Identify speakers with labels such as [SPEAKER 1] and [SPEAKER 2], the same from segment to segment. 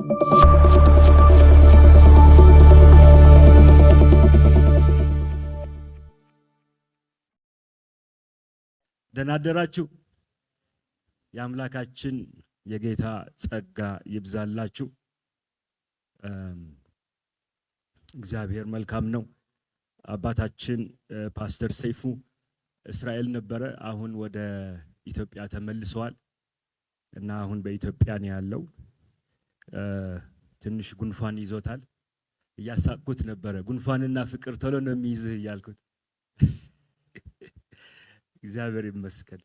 [SPEAKER 1] ደህና አደራችሁ። የአምላካችን የጌታ ጸጋ ይብዛላችሁ። እግዚአብሔር መልካም ነው። አባታችን ፓስተር ሰይፉ እስራኤል ነበረ። አሁን ወደ ኢትዮጵያ ተመልሰዋል እና አሁን በኢትዮጵያ ነው ያለው። ትንሽ ጉንፋን ይዞታል። እያሳቅኩት ነበረ። ጉንፋንና ፍቅር ቶሎ ነው የሚይዝህ እያልኩት። እግዚአብሔር ይመስገን።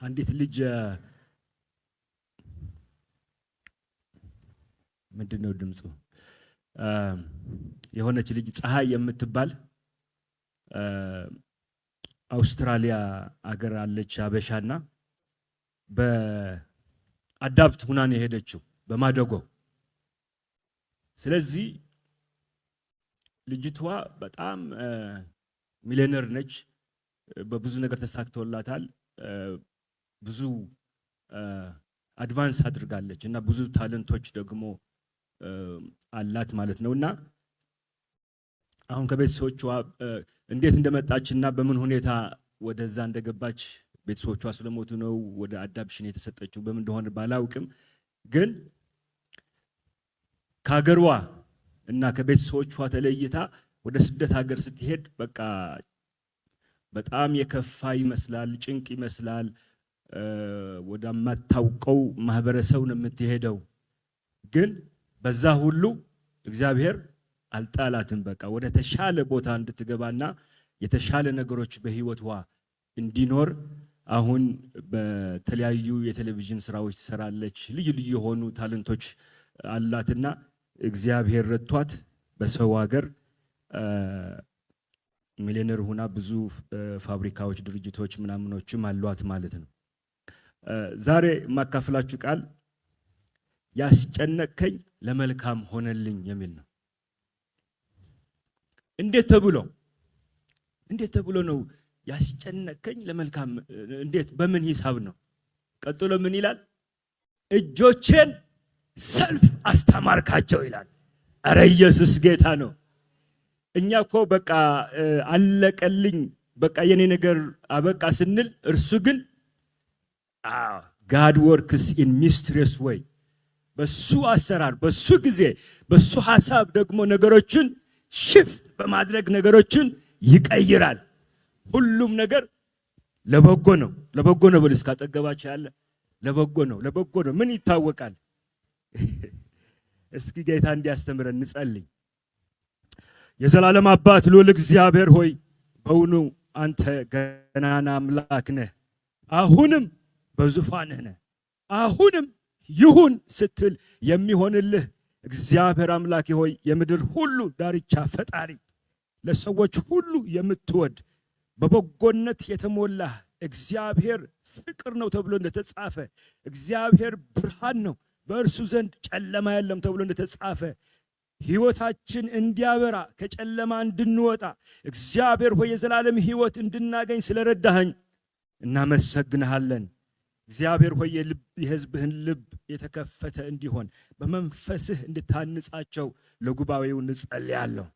[SPEAKER 1] አንዲት ልጅ ምንድን ነው ድምፁ? የሆነች ልጅ ፀሐይ የምትባል አውስትራሊያ አገር አለች አበሻና በ adopt ሁና ነው የሄደችው በማደጎ። ስለዚህ ልጅቷ በጣም ሚሊዮነር ነች። በብዙ ነገር ተሳክቶላታል። ብዙ advance አድርጋለች እና ብዙ talent ኦች ደግሞ አላት ማለት ነው። እና አሁን ከቤተሰቦቿ እንዴት እንደመጣች እና በምን ሁኔታ ወደዛ እንደገባች፣ ቤተሰቦቿ ስለሞቱ ነው ወደ adoption የተሰጠችው፣ በምን እንደሆነ ባላውቅም፣ ግን ከሀገሯ እና ከቤተሰቦቿ ተለይታ ወደ ስደት ሀገር ስትሄድ በቃ በጣም የከፋ ይመስላል፣ ጭንቅ ይመስላል። ወደማታውቀው ማህበረሰብ ነው የምትሄደው። ግን በዛ ሁሉ እግዚአብሔር አልጣላትም። በቃ ወደ ተሻለ ቦታ እንድትገባና የተሻለ ነገሮች በህይወቷ እንዲኖር አሁን በተለያዩ የቴሌቪዥን ስራዎች ትሰራለች። ልዩ ልዩ የሆኑ talent ኦች አላትና እግዚአብሔር ረድቷት በሰው ሀገር ሚሊዮነር ሁና ብዙ ፋብሪካዎች፣ ድርጅቶች ምናምኖችም አሏት ማለት ነው። ዛሬ የማካፍላችሁ ቃል ያስጨነቅከኝ ለመልካም ሆነልኝ የሚል ነው። እንዴት ተብሎ ነው ያስጨነቅከኝ ለመልካም? እንዴት፣ በምን ሂሳብ ነው? ቀጥሎ ምን ይላል? እጆቼን ሰልፍ አስተማርካቸው ይላል። እረ ኢየሱስ ጌታ ነው። እኛ እኮ በቃ አለቀልኝ፣ በቃ የኔ ነገር አበቃ ስንል እርሱ ግን God works in mysterious way፣ በሱ አሰራር፣ በሱ ጊዜ፣ በሱ ሐሳብ ደግሞ ነገሮችን shift በማድረግ ነገሮችን ይቀይራል። ሁሉም ነገር ለበጎ ነው፣ ለበጎ ነው በሉ። እስኪ አጠገባችሁ ያለ ለበጎ ነው፣ ለበጎ ነው። ምን ይታወቃል? እስኪ ጌታ እንዲያስተምረን እንጸልይ። የዘላለም አባት ልዑል እግዚአብሔር ሆይ፣ በውኑ አንተ ገናና አምላክ ነህ። አሁንም በዙፋንህ ነህ። አሁንም ይሁን ስትል የሚሆንልህ እግዚአብሔር አምላኬ ሆይ፣ የምድር ሁሉ ዳርቻ ፈጣሪ፣ ለሰዎች ሁሉ የምትወድ፣ በበጎነት የተሞላህ፣ እግዚአብሔር ፍቅር ነው ተብሎ እንደተጻፈ፣ እግዚአብሔር ብርሃን ነው፣ በእርሱ ዘንድ ጨለማ የለም ተብሎ እንደተጻፈ፣ ሕይወታችን እንዲያበራ፣ ከጨለማ እንድንወጣ፣ እግዚአብሔር ሆይ የዘላለም ሕይወት እንድናገኝ ስለረዳኸኝ እናመሰግንሃለን። እግዚአብሔር ሆይ፣ የሕዝብህን ልብ የተከፈተ እንዲሆን በመንፈስህ እንድታንጻቸው ለጉባኤው እንጸልያለሁ።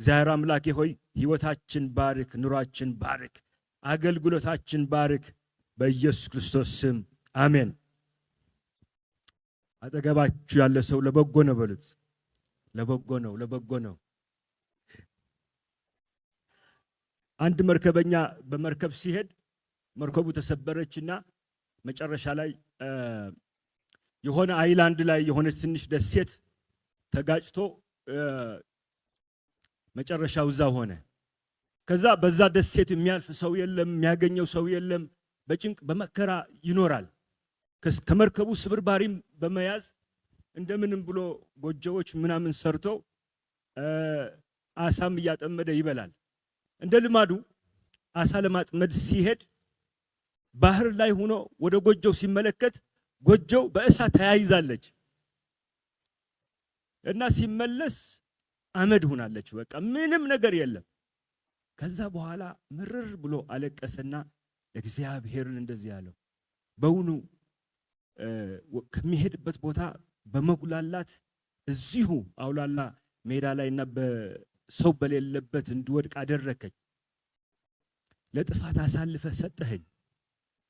[SPEAKER 1] እግዚአብሔር አምላኬ ሆይ፣ ሕይወታችን ባርክ፣ ኑሯችን ባርክ፣ አገልግሎታችን ባርክ። በኢየሱስ ክርስቶስ ስም አሜን። አጠገባችሁ ያለ ሰው ለበጎ ነው በሉት። ለበጎ ነው፣ ለበጎ ነው። አንድ መርከበኛ በመርከብ ሲሄድ መርከቡ ተሰበረችና መጨረሻ ላይ የሆነ island ላይ የሆነች ትንሽ ደሴት ተጋጭቶ መጨረሻው እዛ ሆነ። ከዛ በዛ ደሴት የሚያልፍ ሰው የለም፣ የሚያገኘው ሰው የለም። በጭንቅ በመከራ ይኖራል። ከመርከቡ ስብርባሪም በመያዝ እንደምንም ብሎ ጎጆዎች ምናምን ሰርቶ አሳም እያጠመደ ይበላል። እንደ ልማዱ አሳ ለማጥመድ ሲሄድ ባህር ላይ ሆኖ ወደ ጎጆው ሲመለከት ጎጆው በእሳት ተያይዛለች እና ሲመለስ አመድ ሆናለች። በቃ ምንም ነገር የለም። ከዛ በኋላ ምርር ብሎ አለቀሰና እግዚአብሔርን እንደዚህ ያለው፣ በውኑ ከሚሄድበት ቦታ በመጉላላት እዚሁ አውላላ ሜዳ ላይና በሰው በሌለበት እንድወድቅ አደረከኝ። ለጥፋት አሳልፈህ ሰጠኸኝ።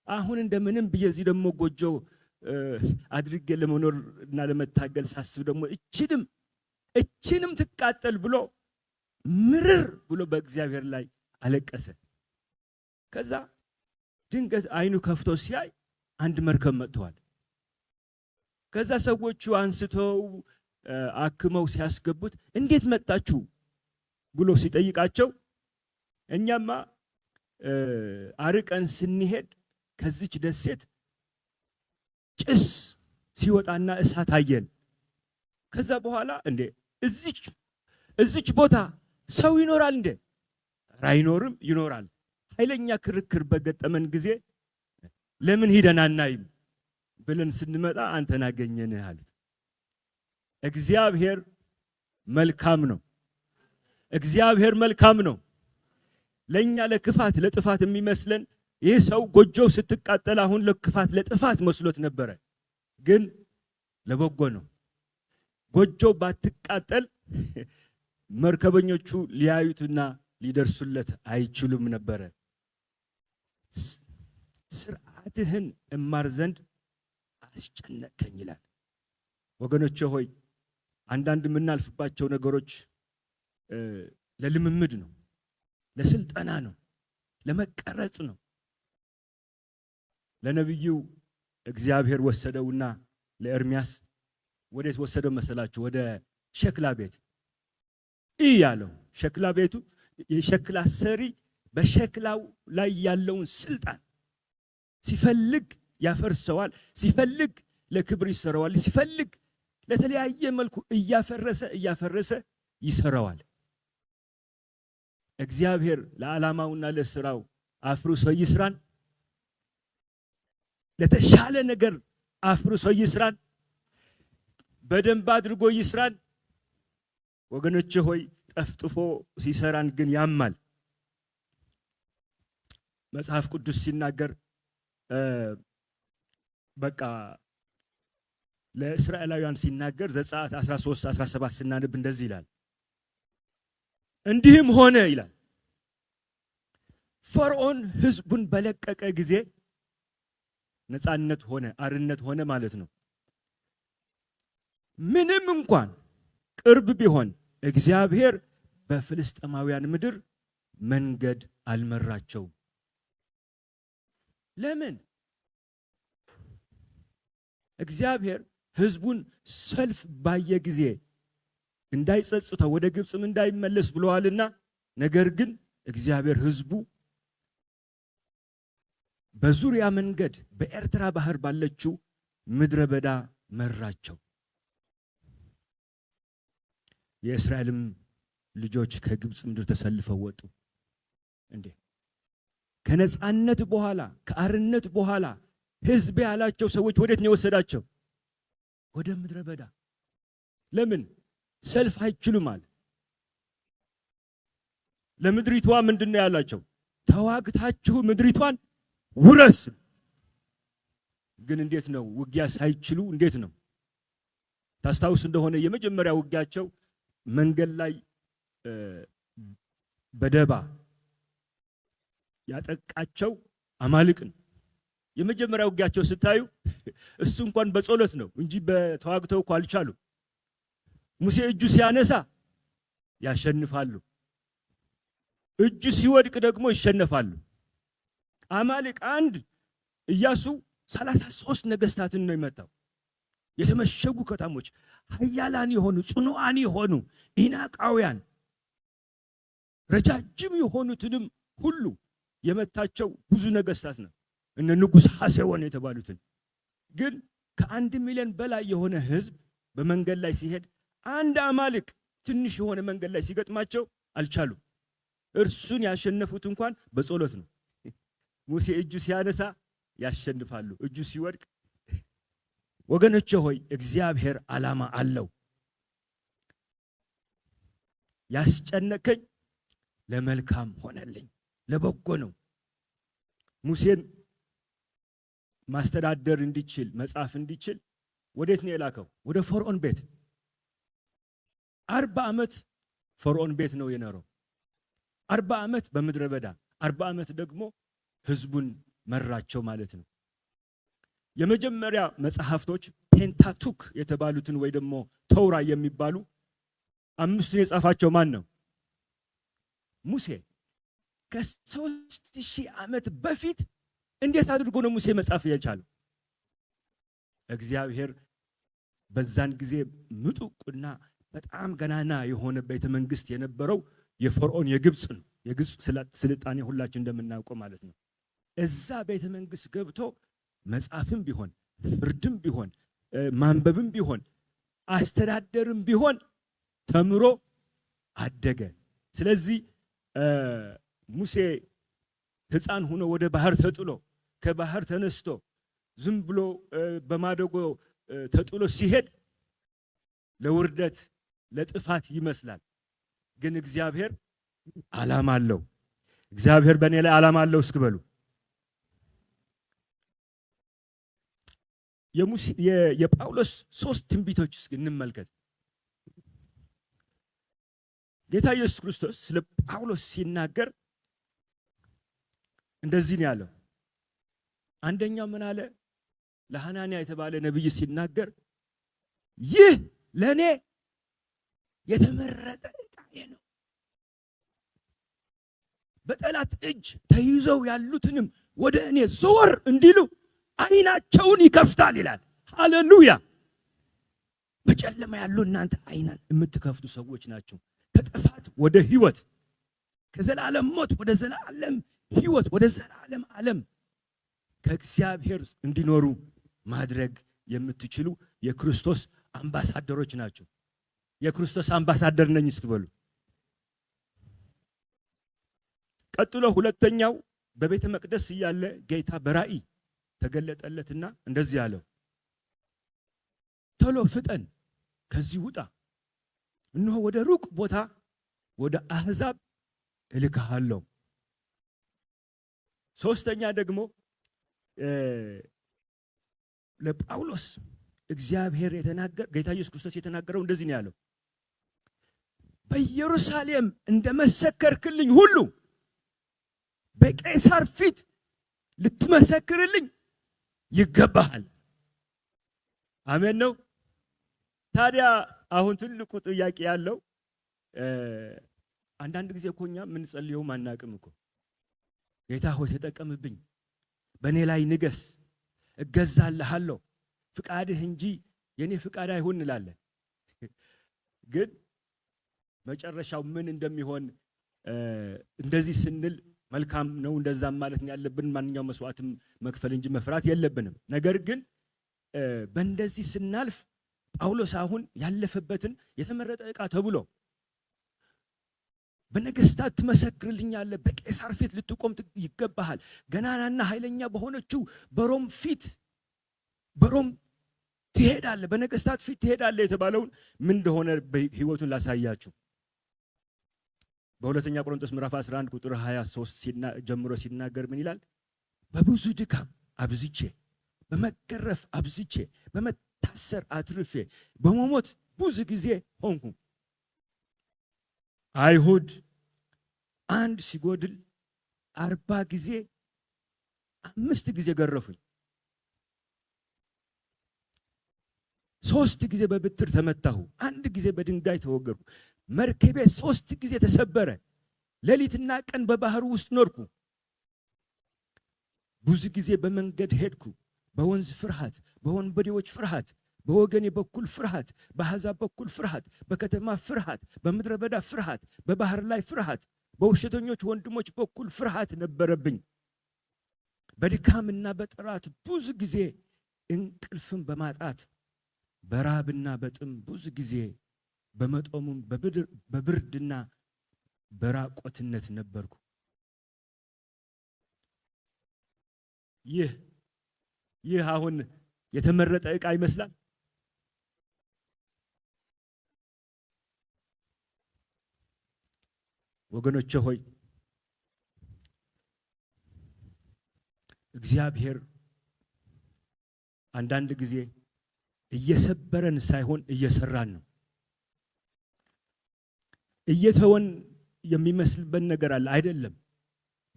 [SPEAKER 1] አሁን እንደምንም ብዬ እዚህ ደግሞ ጎጆ አድርጌ ለመኖር እና ለመታገል ሳስብ ደግሞ እችንም ትቃጠል ብሎ ምርር ብሎ በእግዚአብሔር ላይ አለቀሰ። ከዛ ድንገት አይኑ ከፍቶ ሲያይ አንድ መርከብ መጥተዋል። ከዛ ሰዎቹ አንስተው አክመው ሲያስገቡት እንዴት መጣችሁ ብሎ ሲጠይቃቸው እኛማ አርቀን ስንሄድ ከዚች ደሴት ጭስ ሲወጣና እሳት አየን። ከዛ በኋላ እንዴ እዚች ቦታ ሰው ይኖራል እንዴ? ኧረ አይኖርም፣ ይኖራል። ኃይለኛ ክርክር በገጠመን ጊዜ ለምን ሂደን አናይም ብለን ስንመጣ አንተን አገኘንህ አሉት። እግዚአብሔር መልካም ነው። እግዚአብሔር መልካም ነው። ለኛ ለክፋት ለጥፋት የሚመስለን ይህ ሰው ጎጆው ስትቃጠል አሁን ለክፋት ለጥፋት መስሎት ነበረ፣ ግን ለበጎ ነው። ጎጆው ባትቃጠል መርከበኞቹ ሊያዩትና ሊደርሱለት አይችሉም ነበረ። ስርዓትህን እማር ዘንድ አስጨነቅከኝ ይላል። ወገኖቼ ሆይ አንዳንድ የምናልፍባቸው ነገሮች ለልምምድ ነው፣ ለስልጠና ነው፣ ለመቀረጽ ነው። ለነቢዩ እግዚአብሔር ወሰደውና ለኤርሚያስ ወዴት ወሰደው መሰላችሁ? ወደ ሸክላ ቤት ያለው ሸክላ ቤቱ የሸክላ ሰሪ በሸክላው ላይ ያለውን ስልጣን ሲፈልግ ያፈርሰዋል፣ ሲፈልግ ለክብር ይሰራዋል፣ ሲፈልግ ለተለያየ መልኩ እያፈረሰ እያፈረሰ ይሰራዋል። እግዚአብሔር ለዓላማውና ለስራው አፍርሶ ይስራን፣ ለተሻለ ነገር አፍርሶ ይስራን፣ በደንብ አድርጎ ይስራን። ወገኖቼ ሆይ ጠፍጥፎ ሲሰራን ግን ያማል። መጽሐፍ ቅዱስ ሲናገር በቃ ለእስራኤላውያን ሲናገር ዘጸአት 13:17 ስናነብ እንደዚህ ይላል። እንዲህም ሆነ ይላል፣ ፈርዖን ሕዝቡን በለቀቀ ጊዜ ነፃነት ሆነ፣ አርነት ሆነ ማለት ነው። ምንም እንኳን ቅርብ ቢሆን እግዚአብሔር በፍልስጥኤማውያን ምድር መንገድ አልመራቸውም። ለምን? እግዚአብሔር ሕዝቡን ሰልፍ ባየ ጊዜ እንዳይጸጽተው ወደ ግብፅም እንዳይመለስ ብለዋልና፣ ነገር ግን እግዚአብሔር ሕዝቡ በዙሪያ መንገድ በኤርትራ ባህር ባለችው ምድረ በዳ መራቸው። የእስራኤልም ልጆች ከግብፅ ምድር ተሰልፈው ወጡ። እንዴ ከነፃነት በኋላ ከአርነት በኋላ ሕዝብ ያላቸው ሰዎች ወዴት ነው የወሰዳቸው? ወደ ምድረ በዳ። ለምን? ሰልፍ አይችሉም አለ። ለምድሪቷ ምንድነው ያላቸው? ተዋግታችሁ ምድሪቷን ውረስ። ግን እንዴት ነው ውጊያ ሳይችሉ እንዴት ነው? ታስታውስ እንደሆነ የመጀመሪያ ውጊያቸው መንገድ ላይ በደባ ያጠቃቸው አማልቅ ነው። የመጀመሪያ ውጊያቸው ስታዩ እሱ እንኳን በጸሎት ነው እንጂ በተዋግተው እኮ አልቻሉ። ሙሴ እጁ ሲያነሳ ያሸንፋሉ፣ እጁ ሲወድቅ ደግሞ ይሸነፋሉ። አማልቅ አንድ ኢያሱ 33 ነገስታትን ነው የመታው። የተመሸጉ ከተሞች፣ ኃያላን የሆኑ ጽኑዓን የሆኑ ኢናቃውያን ረጃጅም የሆኑትንም ሁሉ የመታቸው ብዙ ነገስታት ነው። እነ ንጉስ ሐሴዎን የተባሉትን። ግን ከ1 ሚሊዮን በላይ የሆነ ህዝብ በመንገድ ላይ ሲሄድ አንድ አማልቅ ትንሽ የሆነ መንገድ ላይ ሲገጥማቸው አልቻሉም። እርሱን ያሸነፉት እንኳን በጸሎት ነው። ሙሴ እጁ ሲያነሳ ያሸንፋሉ፣ እጁ ሲወድቅ። ወገኖቼ ሆይ እግዚአብሔር ዓላማ አለው። ያስጨነቀኝ ለመልካም ሆነልኝ፣ ለበጎ ነው። ሙሴን ማስተዳደር እንዲችል፣ መጻፍ እንዲችል ወዴት ነው የላከው? ወደ ፈርዖን ቤት። 40 ዓመት ፈርዖን ቤት ነው የኖረው። 40 ዓመት በምድረ በዳ፣ 40 ዓመት ደግሞ ህዝቡን መራቸው ማለት ነው። የመጀመሪያ መጽሐፍቶች Pentateuch የተባሉትን ወይ ደግሞ ተውራ የሚባሉ አምስቱን የጻፋቸው ማን ነው? ሙሴ። ከ3000 ዓመት በፊት እንዴት አድርጎ ነው ሙሴ መጻፍ የቻለው? እግዚአብሔር በዛን ጊዜ ምጡቅና በጣም ገናና የሆነ ቤተ መንግስት የነበረው የፈርዖን የግብፅ ነው። የግብፅ ስልጣኔ ሁላችን እንደምናውቀው ማለት ነው። እዛ ቤተ መንግስት ገብቶ መጻፍም ቢሆን፣ ፍርድም ቢሆን፣ ማንበብም ቢሆን፣ አስተዳደርም ቢሆን ተምሮ አደገ። ስለዚህ ሙሴ ሕፃን ሆኖ ወደ ባህር ተጥሎ፣ ከባህር ተነስቶ፣ ዝም ብሎ በማደጎ ተጥሎ ሲሄድ ለውርደት ለጥፋት ይመስላል። ግን እግዚአብሔር ዓላማ አለው። እግዚአብሔር በእኔ ላይ ዓላማ አለው እስኪ በሉ። የጳውሎስ ሶስት ትንቢቶች እስኪ እንመልከት። ጌታ ኢየሱስ ክርስቶስ ስለ ጳውሎስ ሲናገር እንደዚህ ነው ያለው። አንደኛው ምን አለ? ለሐናንያ የተባለ ነቢይ ሲናገር ይህ ለእኔ የተመረጠ ዕቃዬ ነው፣ በጠላት እጅ ተይዘው ያሉትንም ወደ እኔ ዘወር እንዲሉ ዓይናቸውን ይከፍታል ይላል። ሃሌሉያ! በጨለማ ያሉ እናንተ ዓይናን የምትከፍቱ ሰዎች ናችሁ። ከጥፋት ወደ ሕይወት፣ ከዘላለም ሞት ወደ ዘላለም ሕይወት፣ ወደ ዘላለም ዓለም ከእግዚአብሔር እንዲኖሩ ማድረግ የምትችሉ የክርስቶስ አምባሳደሮች ናችሁ። የክርስቶስ አምባሳደር ነኝ እስኪ በሉ። ቀጥሎ ሁለተኛው በቤተ መቅደስ እያለ ጌታ በራእይ ተገለጠለትና እንደዚህ አለው፣ ቶሎ ፍጠን፣ ከዚህ ውጣ፣ እነሆ ወደ ሩቅ ቦታ ወደ አህዛብ እልክሃለሁ። ሶስተኛ ደግሞ ለጳውሎስ እግዚአብሔር የተናገር ጌታ ኢየሱስ ክርስቶስ የተናገረው እንደዚህ ነው ያለው፣ በኢየሩሳሌም እንደመሰከርክልኝ ሁሉ በቄሳር ፊት ልትመሰክርልኝ ይገባሃል። አሜን ነው። ታዲያ አሁን ትልቁ ጥያቄ ያለው አንዳንድ ጊዜ እኮ እኛ የምንጸልየውም አናቅም እኮ። ጌታ ሆይ ተጠቀምብኝ፣ በእኔ ላይ ንገስ፣ እገዛልሃለሁ፣ ፍቃድህ እንጂ የኔ ፍቃድ አይሁን እንላለን። ግን መጨረሻው ምን እንደሚሆን እንደዚህ ስንል መልካም ነው፣ እንደዛም ማለት ነው ያለብን። ማንኛውም መስዋዕትም መክፈል እንጂ መፍራት የለብንም። ነገር ግን በእንደዚህ ስናልፍ ጳውሎስ አሁን ያለፈበትን የተመረጠ ዕቃ ተብሎ በነገስታት ትመሰክርልኛለህ፣ በቄሳር ፊት ልትቆም ይገባሃል፣ ገናናና ኃይለኛ በሆነችው በሮም ፊት፣ በሮም ትሄዳለህ፣ በነገስታት ፊት ትሄዳለህ የተባለውን ምን እንደሆነ ህይወቱን ላሳያችሁ። በሁለተኛ ቆሮንቶስ ምዕራፍ 11 ቁጥር 23 ጀምሮ ሲናገር ምን ይላል? በብዙ ድካም አብዝቼ፣ በመገረፍ አብዝቼ፣ በመታሰር አትርፌ፣ በመሞት ብዙ ጊዜ ሆንኩ። አይሁድ አንድ ሲጎድል 40 ጊዜ አምስት ጊዜ ገረፉኝ። ሶስት ጊዜ በብትር ተመታሁ። አንድ ጊዜ በድንጋይ ተወገርኩ። መርከቤ ሶስት ጊዜ ተሰበረ። ሌሊትና ቀን በባህር ውስጥ ኖርኩ። ብዙ ጊዜ በመንገድ ሄድኩ። በወንዝ ፍርሃት፣ በወንበዴዎች ፍርሃት፣ በወገኔ በኩል ፍርሃት፣ በአሕዛብ በኩል ፍርሃት፣ በከተማ ፍርሃት፣ በምድረ በዳ ፍርሃት፣ በባህር ላይ ፍርሃት፣ በውሸተኞች ወንድሞች በኩል ፍርሃት ነበረብኝ። በድካምና በጥራት ብዙ ጊዜ እንቅልፍን በማጣት፣ በራብና በጥም ብዙ ጊዜ በመጦሙም በብርድና በራቆትነት ነበርኩ። ይህ አሁን የተመረጠ ዕቃ ይመስላል። ወገኖቼ ሆይ፣ እግዚአብሔር አንዳንድ ጊዜ እየሰበረን ሳይሆን እየሰራን ነው። እየተወን የሚመስልበት ነገር አለ፣ አይደለም።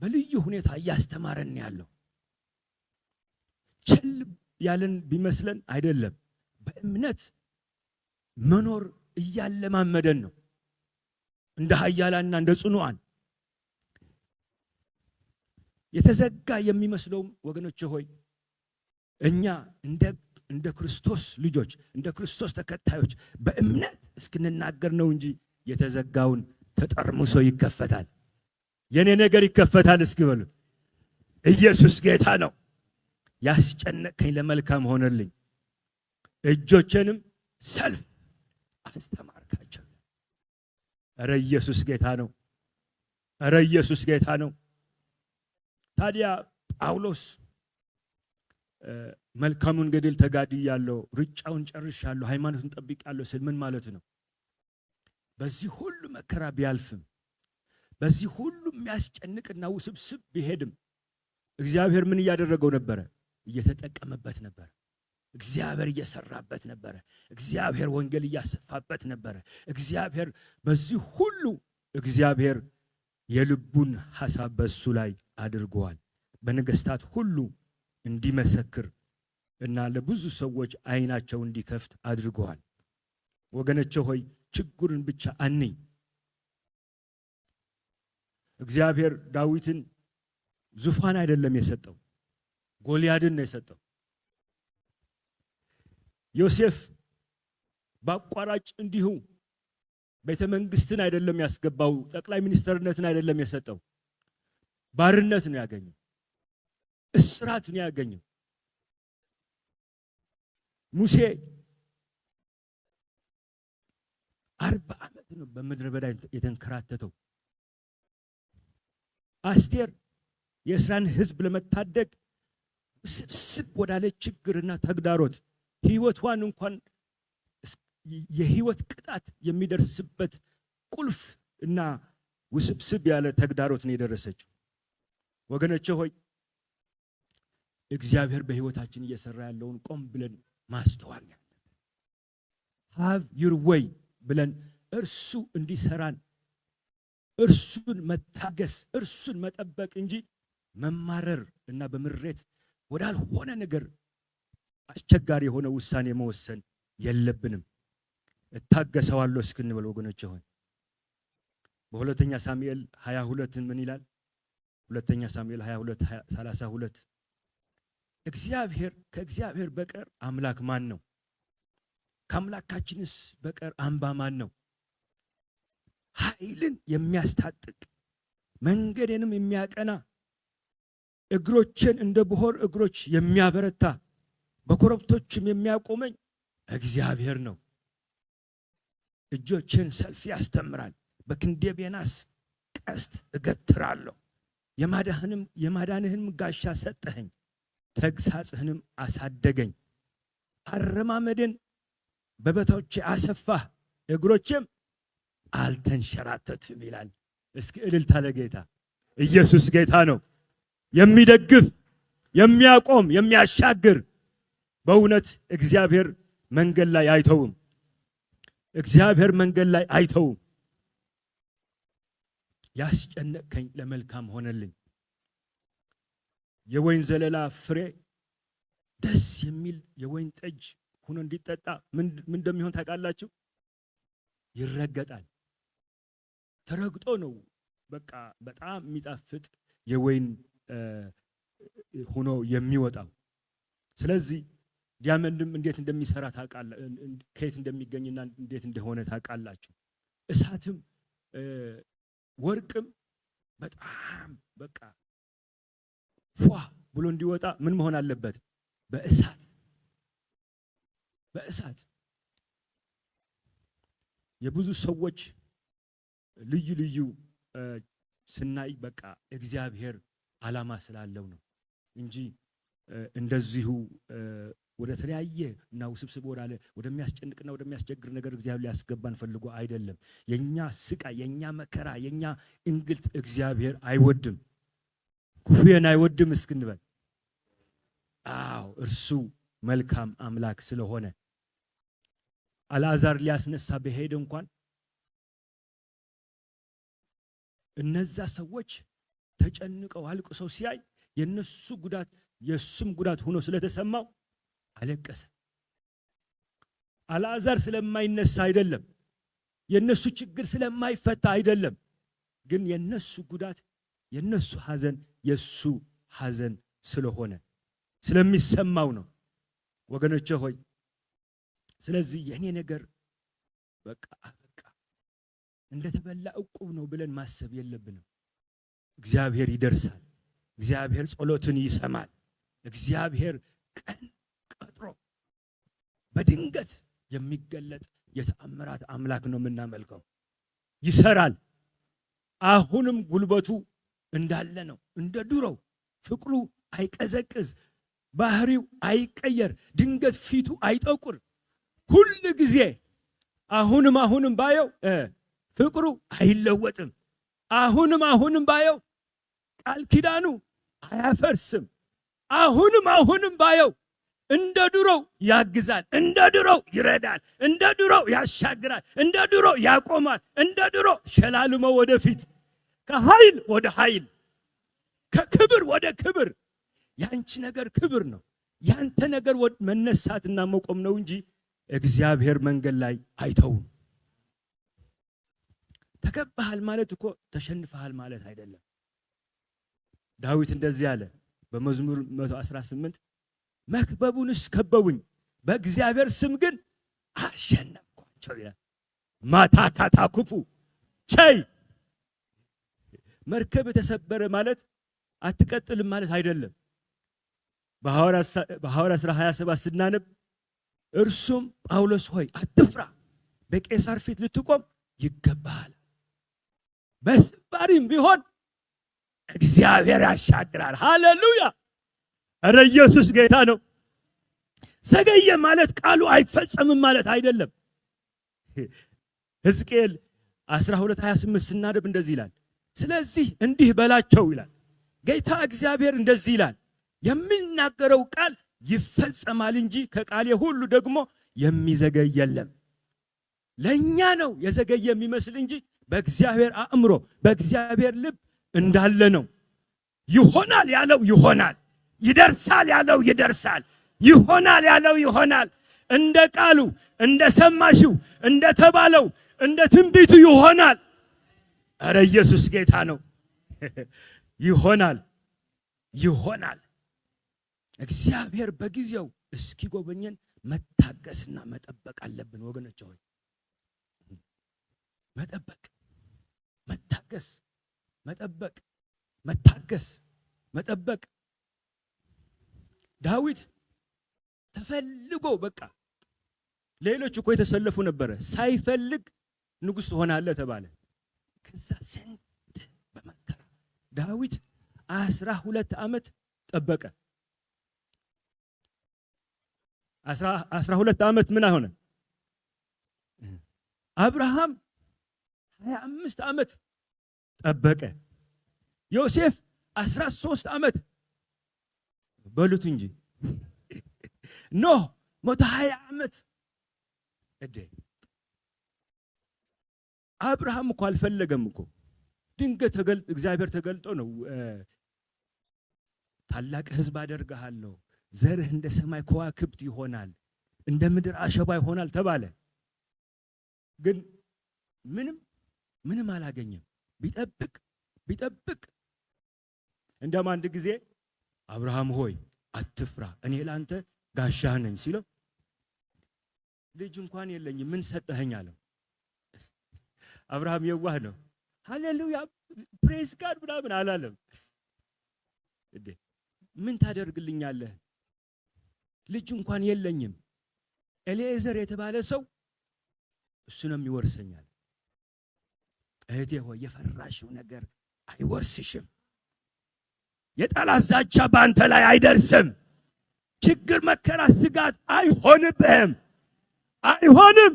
[SPEAKER 1] በልዩ ሁኔታ እያስተማረን ያለው ቸል ያለን ቢመስለን አይደለም። በእምነት መኖር እያለማመደን ነው። እንደ ኃያላንና እንደ ጽኑዓን የተዘጋ የሚመስለውም ወገኖች ሆይ፣ እኛ እንደ ክርስቶስ ልጆች፣ እንደ ክርስቶስ ተከታዮች በእምነት እስክንናገር ነው እንጂ የተዘጋውን ተጠርምሶ ይከፈታል። የኔ ነገር ይከፈታል እስኪ በሉ። ኢየሱስ ጌታ ነው። ያስጨነቅከኝ ለመልካም ሆነልኝ፣ እጆቼንም ሰልፍ አስተማርካቸው። እረ ኢየሱስ ጌታ ነው። እረ ኢየሱስ ጌታ ነው። ታዲያ ጳውሎስ መልካሙን ገድል ተጋድያለሁ፣ ሩጫውን ጨርሻለሁ፣ ሃይማኖትን ጠብቄያለሁ ስል ምን ማለት ነው? በዚህ ሁሉ መከራ ቢያልፍም፣ በዚህ ሁሉ የሚያስጨንቅና ውስብስብ ቢሄድም እግዚአብሔር ምን እያደረገው ነበረ? እየተጠቀመበት ነበረ። እግዚአብሔር እየሰራበት ነበረ። እግዚአብሔር ወንጌል እያሰፋበት ነበረ። እግዚአብሔር በዚህ ሁሉ እግዚአብሔር የልቡን ሐሳብ በሱ ላይ አድርገዋል። በነገስታት ሁሉ እንዲመሰክር እና ለብዙ ሰዎች ዓይናቸው እንዲከፍት አድርገዋል። ወገኖቼ ሆይ፣ ችግሩን ብቻ አንይ። እግዚአብሔር ዳዊትን ዙፋን አይደለም የሰጠው፣ ጎልያድን ነው የሰጠው። ዮሴፍ በአቋራጭ እንዲሁ ቤተ መንግስትን አይደለም ያስገባው፣ ጠቅላይ ሚኒስትርነትን አይደለም የሰጠው፣ ባርነት ነው ያገኘው፣ እስራት ነው ያገኘው። ሙሴ 40 ዓመት ነው በምድረ በዳ የተንከራተተው። አስቴር የእስራኤልን ሕዝብ ለመታደግ ውስብስብ ወዳለ ችግርና ተግዳሮት፣ ህይወቷን እንኳን የህይወት ቅጣት የሚደርስበት ቁልፍ እና ውስብስብ ያለ ተግዳሮት ነው የደረሰችው። ወገኖቼ ሆይ፣ እግዚአብሔር በህይወታችን እየሰራ ያለውን ቆም ብለን ማስተዋል ያለብን፣ have your way ብለን እርሱ እንዲሰራን እርሱን መታገስ፣ እርሱን መጠበቅ እንጂ መማረር እና በምሬት ወዳልሆነ ነገር አስቸጋሪ የሆነ ውሳኔ መወሰን የለብንም። እታገሰዋለሁ እስክንበል ወገኖች ሆይ፣ በሁለተኛ ሳሙኤል 22 ምን ይላል? ሁለተኛ ሳሙኤል 22 32 እግዚአብሔር ከእግዚአብሔር በቀር አምላክ ማን ነው? ከአምላካችንስ በቀር አምባ ማን ነው? ኃይልን የሚያስታጥቅ፣ መንገዴንም የሚያቀና፣ እግሮቼን እንደ ብሆር እግሮች የሚያበረታ፣ በኮረብቶችም የሚያቆመኝ እግዚአብሔር ነው። እጆቼን ሰልፍ ያስተምራል፣ በክንዴም የናስ ቀስት እገትራለሁ። የማዳንህንም ጋሻ ሰጠኸኝ፣ ተግሳጽህንም አሳደገኝ። አረማመዴን በበታዎቼ አሰፋህ፣ እግሮቼም አልተንሸራተቱም ይላል። እስኪ እልልታ ለጌታ። ኢየሱስ ጌታ ነው። የሚደግፍ፣ የሚያቆም፣ የሚያሻግር፣ በእውነት እግዚአብሔር መንገድ ላይ አይተውም። እግዚአብሔር መንገድ ላይ አይተውም። ያስጨነቅከኝ ለመልካም ሆነልኝ። የወይን ዘለላ ፍሬ ደስ የሚል የወይን ጠጅ ሆኖ እንዲጠጣ ምን እንደሚሆን ታውቃላችሁ? ይረገጣል። ተረግጦ ነው በቃ በጣም የሚጣፍጥ የወይን ሆኖ የሚወጣው። ስለዚህ diamond ም እንዴት እንደሚሰራ ታውቃላ፣ ከየት እንደሚገኝና እንዴት እንደሆነ ታውቃላችሁ። እሳትም ወርቅም በጣም በቃ ፏ ብሎ እንዲወጣ ምን መሆን አለበት? በእሳት፣ በእሳት። የብዙ ሰዎች ልዩ ልዩ ስናይ በቃ እግዚአብሔር ዓላማ ስላለው ነው እንጂ እንደዚሁ ወደ ተለያየ እና ውስብስብ ወዳለ፣ ወደሚያስጨንቅና ወደሚያስቸግር ነገር እግዚአብሔር ሊያስገባን ፈልጎ አይደለም። የኛ ስቃይ፣ የኛ መከራ፣ የኛ እንግልት እግዚአብሔር አይወድም። ክፉን አይወድም እስክንበል። አዎ፣ እርሱ መልካም አምላክ ስለሆነ አልዓዛር ሊያስነሳ በሄደ እንኳን እነዛ ሰዎች ተጨንቀው አልቅሰው ሲያይ የነሱ ጉዳት የሱም ጉዳት ሆኖ ስለተሰማው አለቀሰ። አልዓዛር ስለማይነሳ አይደለም፣ የነሱ ችግር ስለማይፈታ አይደለም፣ ግን የነሱ ጉዳት የነሱ ሐዘን የሱ ሐዘን ስለሆነ ስለሚሰማው ነው። ወገኖቼ ሆይ፣ ስለዚህ የኔ ነገር በቃ አበቃ እንደተበላ ዕቁብ ነው ብለን ማሰብ የለብንም። እግዚአብሔር ይደርሳል። እግዚአብሔር ጸሎትን ይሰማል። እግዚአብሔር ቀን ቀጥሮ በድንገት የሚገለጥ የተአምራት አምላክ ነው የምናመልከው። ይሰራል። አሁንም ጉልበቱ እንዳለ ነው፣ እንደ ድሮው ፍቅሩ አይቀዘቅዝ፣ ባህሪው አይቀየር፣ ድንገት ፊቱ አይጠቁር። ሁል ጊዜ አሁንም አሁንም ባየው ፍቅሩ አይለወጥም። አሁንም አሁንም ባየው ቃል ኪዳኑ አያፈርስም። አሁንም አሁንም ባየው እንደ ድሮው ያግዛል፣ እንደ ድሮው ይረዳል፣ እንደ ድሮው ያሻግራል፣ እንደ ድሮው ያቆማል፣ እንደ ድሮው ሸላልሞ ወደፊት፣ ከኃይል ወደ ኃይል፣ ከክብር ወደ ክብር። ያንቺ ነገር ክብር ነው። ያንተ ነገር መነሳትና መቆም ነው እንጂ እግዚአብሔር መንገድ ላይ አይተውም። ተከባሃል ማለት እኮ ተሸንፈሃል ማለት አይደለም። ዳዊት እንደዚህ አለ በመዝሙር 118፣ መክበቡንስ ከበቡኝ፣ በእግዚአብሔር ስም ግን አሸነፍኳቸው ይላል። ማታካታኩፑ ቸይ መርከብ የተሰበረ ማለት አትቀጥልም ማለት አይደለም። በሐዋርያት ሥራ 27 ስናነብ እርሱም ጳውሎስ ሆይ አትፍራ፣ በቄሳር ፊት ልትቆም ይገባሃል፣ በስባሪም ቢሆን እግዚአብሔር ያሻግራል። ሃሌሉያ! ኧረ ኢየሱስ ጌታ ነው። ዘገየ ማለት ቃሉ አይፈጸምም ማለት አይደለም። ሕዝቅኤል 12:28 ስናነብ እንደዚህ ይላል፣ ስለዚህ እንዲህ በላቸው ይላል፣ ጌታ እግዚአብሔር እንደዚህ ይላል፣ የሚናገረው ቃል ይፈጸማል እንጂ ከቃሌ ሁሉ ደግሞ የሚዘገይ የለም። ለኛ ነው የዘገየ የሚመስል እንጂ በእግዚአብሔር አእምሮ በእግዚአብሔር ልብ እንዳለ ነው። ይሆናል ያለው ይሆናል፣ ይደርሳል ያለው ይደርሳል፣ ይሆናል ያለው ይሆናል። እንደ ቃሉ እንደ ሰማሽው እንደ ተባለው እንደ ትንቢቱ ይሆናል። ኧረ ኢየሱስ ጌታ ነው። ይሆናል፣ ይሆናል። እግዚአብሔር በጊዜው እስኪጎበኘን መታገስና መጠበቅ አለብን ወገኖች ሆይ። መጠበቅ፣ መታገስ፣ መጠበቅ፣ መታገስ፣ መጠበቅ። ዳዊት ተፈልጎ በቃ ሌሎች እኮ የተሰለፉ ነበረ። ሳይፈልግ ንጉሥ ትሆናለህ ተባለ። ከዛ ስንት በመከራ ዳዊት 12 ዓመት ጠበቀ። 12 ዓመት ምን አሆነ? አብርሃም 25 ዓመት ጠበቀ። ዮሴፍ 13 ዓመት በሉት እንጂ። ኖህ 120 ዓመት። እዴ አብርሃም እኮ አልፈለገም እኮ፣ ድንገት እግዚአብሔር ተገልጦ ነው ታላቅ ሕዝብ አደርግሃለሁ፣ ዘርህ እንደ ሰማይ ከዋክብት ይሆናል፣ እንደ ምድር አሸባ ይሆናል ተባለ። ግን ምንም ምንም አላገኘም። ቢጠብቅ ቢጠብቅ እንደውም አንድ ጊዜ አብርሃም ሆይ አትፍራ፣ እኔ ላንተ ጋሻህ ነኝ ሲለው ልጅ እንኳን የለኝም ምን ሰጠኸኝ አለው። አብርሃም የዋህ ነው። ሃሌሉያ praise God ምናምን አላለም። እንዴ ምን ታደርግልኛለህ? ልጅ እንኳን የለኝም። ኤሊኤዘር የተባለ ሰው እሱ ነው የሚወርሰኛል። እህቴ ሆይ የፈራሽው ነገር አይወርስሽም። የጠላት ዛቻ በአንተ ላይ አይደርስም። ችግር፣ መከራ፣ ስጋት አይሆንብህም፣ አይሆንም።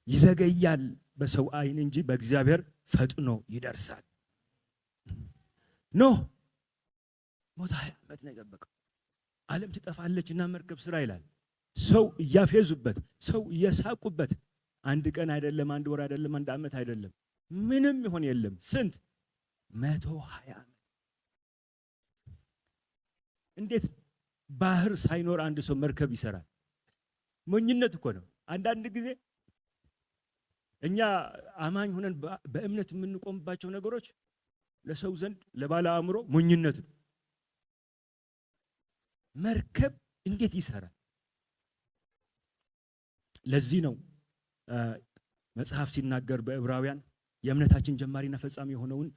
[SPEAKER 1] ይዘገያል በሰው አይን እንጂ በእግዚአብሔር ፈጥኖ ይደርሳል። ኖህ 120 ዓመት ዓመት ነው የጠበቀው። ዓለም ትጠፋለች እና መርከብ ስራ ይላል። ሰው እያፌዙበት፣ ሰው እየሳቁበት፣ አንድ ቀን አይደለም፣ አንድ ወር አይደለም፣ አንድ ዓመት አይደለም፣ ምንም ይሆን የለም። ስንት 120 ዓመት። እንዴት ባህር ሳይኖር አንድ ሰው መርከብ ይሰራል? ሞኝነት እኮ ነው። አንዳንድ ጊዜ እኛ አማኝ ሆነን በእምነት የምንቆምባቸው ነገሮች ለሰው ዘንድ ለባለ አእምሮ ሞኝነት ነው። መርከብ እንዴት ይሰራል? ለዚህ ነው መጽሐፍ ሲናገር በዕብራውያን የእምነታችን ጀማሪና ፈጻሚ የሆነውን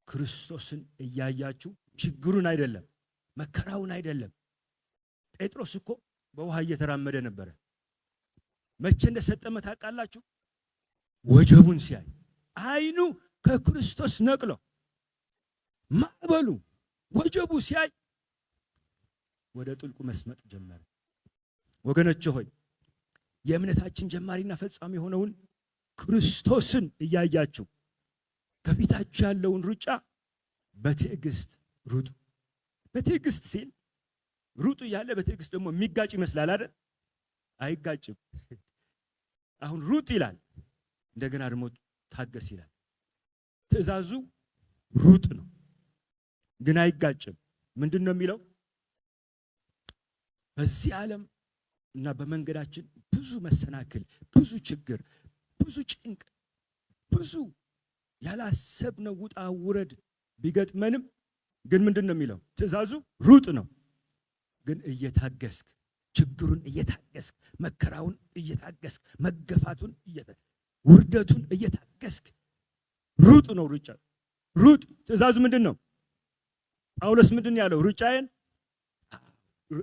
[SPEAKER 1] ክርስቶስን እያያችሁ፣ ችግሩን አይደለም፣ መከራውን አይደለም። ጴጥሮስ እኮ በውሃ እየተራመደ ነበረ። መቼ እንደሰጠመ ታውቃላችሁ? ወጀቡን ሲያይ አይኑ ከክርስቶስ ነቅሎ ማዕበሉ ወጀቡ ሲያይ ወደ ጥልቁ መስመጥ ጀመረ። ወገኖች ሆይ፣ የእምነታችን ጀማሪና ፈጻሚ የሆነውን ክርስቶስን እያያችሁ ከፊታችሁ ያለውን ሩጫ በትዕግስት ሩጡ። በትዕግስት ሲል ሩጡ እያለ በትዕግስት ደግሞ የሚጋጭ ይመስላል አይደል? አይጋጭም። አሁን ሩጥ ይላል፣ እንደገና ደግሞ ታገስ ይላል። ትዕዛዙ ሩጥ ነው፣ ግን አይጋጭም። ምንድን ነው የሚለው? በዚህ ዓለም እና በመንገዳችን ብዙ መሰናክል፣ ብዙ ችግር፣ ብዙ ጭንቅ፣ ብዙ ያላሰብነው ውጣ ውረድ ቢገጥመንም ግን ምንድን ነው የሚለው? ትዕዛዙ ሩጥ ነው። ግን እየታገስክ፣ ችግሩን እየታገስክ፣ መከራውን እየታገስክ፣ መገፋቱን፣ ውርደቱን እየታገስክ ሩጥ ነው። ሩጫ ሩጥ። ትዕዛዙ ምንድን ነው? ጳውሎስ ምንድን ነው ያለው? ሩጫዬን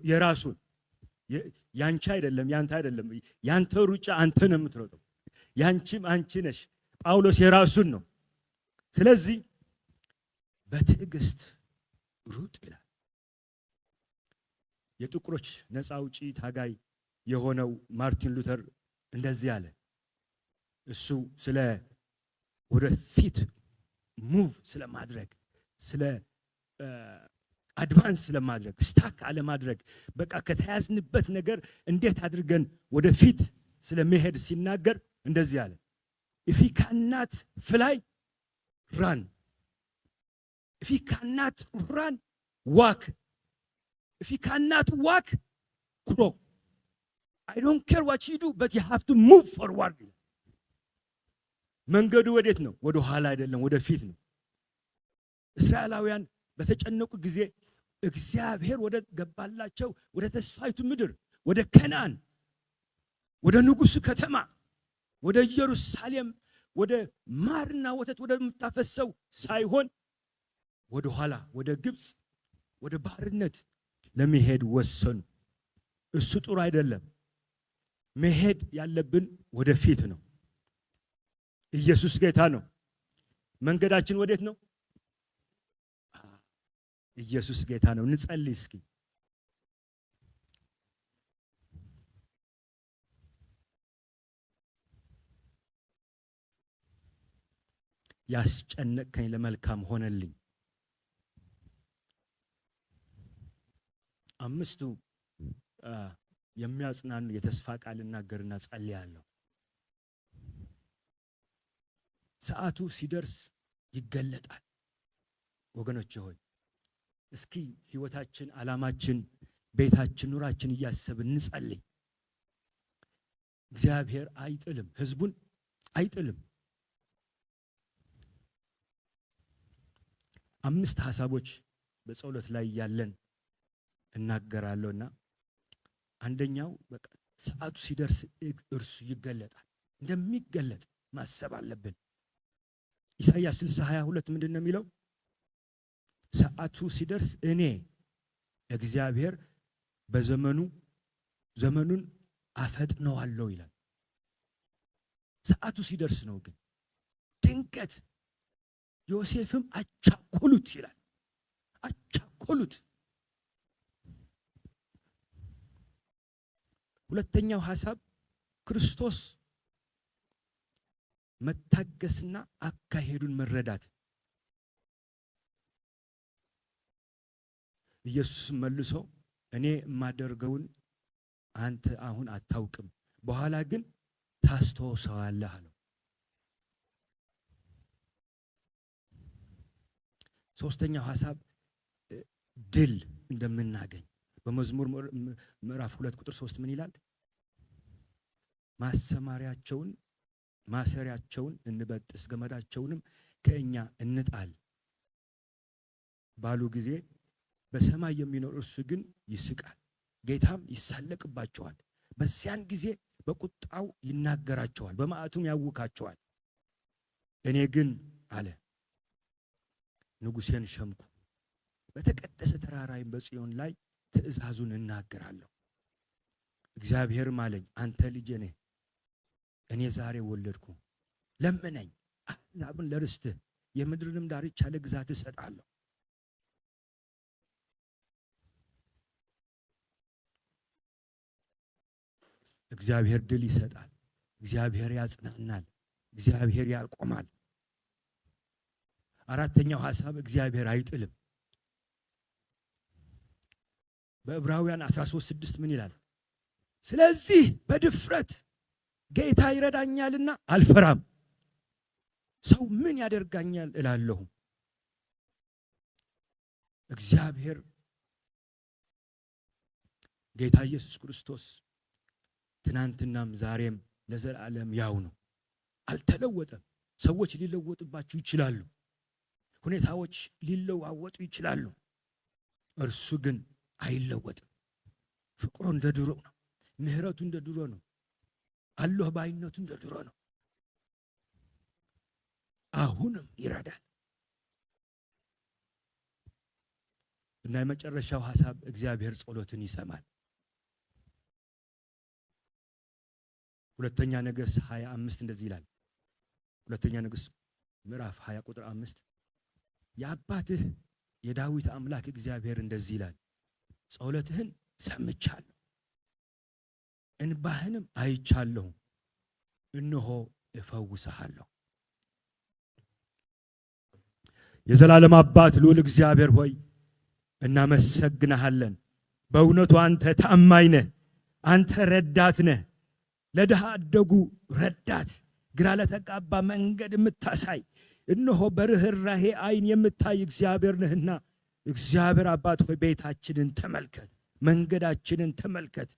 [SPEAKER 1] የራሱን፣ ያንቺ አይደለም፣ ያንተ አይደለም። ያንተ ሩጫ አንተ ነው የምትሮጠው፣ ያንቺም አንቺ ነሽ። ጳውሎስ የራሱን ነው። ስለዚህ በትዕግስት ሩጥ ይላል። የጥቁሮች ነፃ አውጪ ታጋይ የሆነው ማርቲን ሉተር እንደዚህ አለ። እሱ ስለ ወደፊት move ስለማድረግ፣ ስለ advance ስለማድረግ፣ stuck አለማድረግ፣ በቃ ከተያዝንበት ነገር እንዴት አድርገን ወደፊት ስለመሄድ ሲናገር እንደዚህ አለ። ኢፍ ዩ ካናት ፍላይ ራን፣ ኢፍ ዩ ካናት ራን ዋክ፣ ኢፍ ዩ ካናት ዋክ ክሮ። አይ ዶንት ኬር ዋት ዩ ዱ በት ዩ ሃቭ ቱ ሙቭ ፎርዋርድ። መንገዱ ወዴት ነው? ወደ ኋላ አይደለም፣ ወደፊት ነው። እስራኤላውያን በተጨነቁ ጊዜ እግዚአብሔር ወደ ገባላቸው ወደ ተስፋይቱ ምድር፣ ወደ ከነአን፣ ወደ ንጉሱ ከተማ፣ ወደ ኢየሩሳሌም፣ ወደ ማርና ወተት ወደምታፈሰው ሳይሆን ወደ ኋላ ወደ ግብፅ ወደ ባርነት ለመሄድ ወሰኑ። እሱ ጥሩ አይደለም። መሄድ ያለብን ወደፊት ነው። ኢየሱስ ጌታ ነው። መንገዳችን ወዴት ነው? ኢየሱስ ጌታ ነው። እንጸልይ እስኪ። ያስጨነቅከኝ ለመልካም ሆነልኝ። አምስቱ የሚያጽናኑ የተስፋ ቃል እናገርና ጸልያለሁ። ሰዓቱ ሲደርስ ይገለጣል። ወገኖቼ ሆይ፣ እስኪ ህይወታችን፣ ዓላማችን፣ ቤታችን፣ ኑሯችን እያሰብን እንጸልይ። እግዚአብሔር አይጥልም፣ ህዝቡን አይጥልም። አምስት ሀሳቦች በጸሎት ላይ ያለን እናገራለሁና አንደኛው በቃ ሰዓቱ ሲደርስ እርሱ ይገለጣል። እንደሚገለጥ ማሰብ አለብን። ኢሳይያስ 60:22 ምንድን ነው የሚለው? ሰዓቱ ሲደርስ እኔ እግዚአብሔር በዘመኑ ዘመኑን አፈጥነዋለሁ ይላል። ሰዓቱ ሲደርስ ነው። ግን ድንገት ዮሴፍም አቻኮሉት ይላል። አቻኮሉት። ሁለተኛው ሐሳብ ክርስቶስ መታገስና አካሄዱን መረዳት። ኢየሱስም መልሶ እኔ የማደርገውን አንተ አሁን አታውቅም፣ በኋላ ግን ታስታውሰዋለህ አለው። ሶስተኛው ሐሳብ ድል እንደምናገኝ በመዝሙር ምዕራፍ 2 ቁጥር 3 ምን ይላል? ማሰማሪያቸውን ማሰሪያቸውን እንበጥስ ገመዳቸውንም ከእኛ እንጣል ባሉ ጊዜ በሰማይ የሚኖር እርሱ ግን ይስቃል፣ ጌታም ይሳለቅባቸዋል። በዚያን ጊዜ በቁጣው ይናገራቸዋል፣ በመዓቱም ያውካቸዋል። እኔ ግን አለ ንጉሴን ሸምኩ፣ በተቀደሰ ተራራይም በጽዮን ላይ ትእዛዙን እናገራለሁ። እግዚአብሔርም አለኝ አንተ ልጄ ነህ፣ እኔ ዛሬ ወለድኩ። ለምነኝ፣ አሕዛብን ለርስትህ የምድርንም ዳርቻ ለግዛትህ እሰጣለሁ። እግዚአብሔር ድል ይሰጣል። እግዚአብሔር ያጽናናል። እግዚአብሔር ያቆማል። አራተኛው ሐሳብ እግዚአብሔር አይጥልም። በዕብራውያን 13:6 ምን ይላል? ስለዚህ በድፍረት ጌታ ይረዳኛልና አልፈራም፣ ሰው ምን ያደርጋኛል እላለሁ። እግዚአብሔር ጌታ ኢየሱስ ክርስቶስ ትናንትናም ዛሬም ለዘላለም ያው ነው፣ አልተለወጠም። ሰዎች ሊለወጡባችሁ ይችላሉ፣ ሁኔታዎች ሊለዋወጡ ይችላሉ። እርሱ ግን አይለወጥም። ፍቅሩ እንደ ድሮ ነው። ምህረቱ እንደ ድሮ ነው። አለሁ ባይነቱ እንደ ድሮ ነው። አሁንም ይረዳል። እና የመጨረሻው ሐሳብ እግዚአብሔር ጸሎትን ይሰማል። ሁለተኛ ነገሥት 25 እንደዚህ ይላል። ሁለተኛ ነገሥት ምዕራፍ 20 ቁጥር 5 የአባትህ የዳዊት አምላክ እግዚአብሔር እንደዚህ ይላል፣ ጸሎትህን ሰምቻለሁ፣ እንባህንም አይቻለሁ፣ እነሆ እፈውስሃለሁ። የዘላለም አባት ልዑል እግዚአብሔር ሆይ እናመሰግንሃለን። በእውነቱ አንተ ታማኝ ነህ፣ አንተ ረዳት ነህ። ለድሃ አደጉ ረዳት፣ ግራ ለተጋባ መንገድ የምታሳይ እነሆ በርህራሄ ዓይን የምታይ እግዚአብሔር ነህና እግዚአብሔር አባት ሆይ ቤታችንን ተመልከት፣ መንገዳችንን ተመልከት፣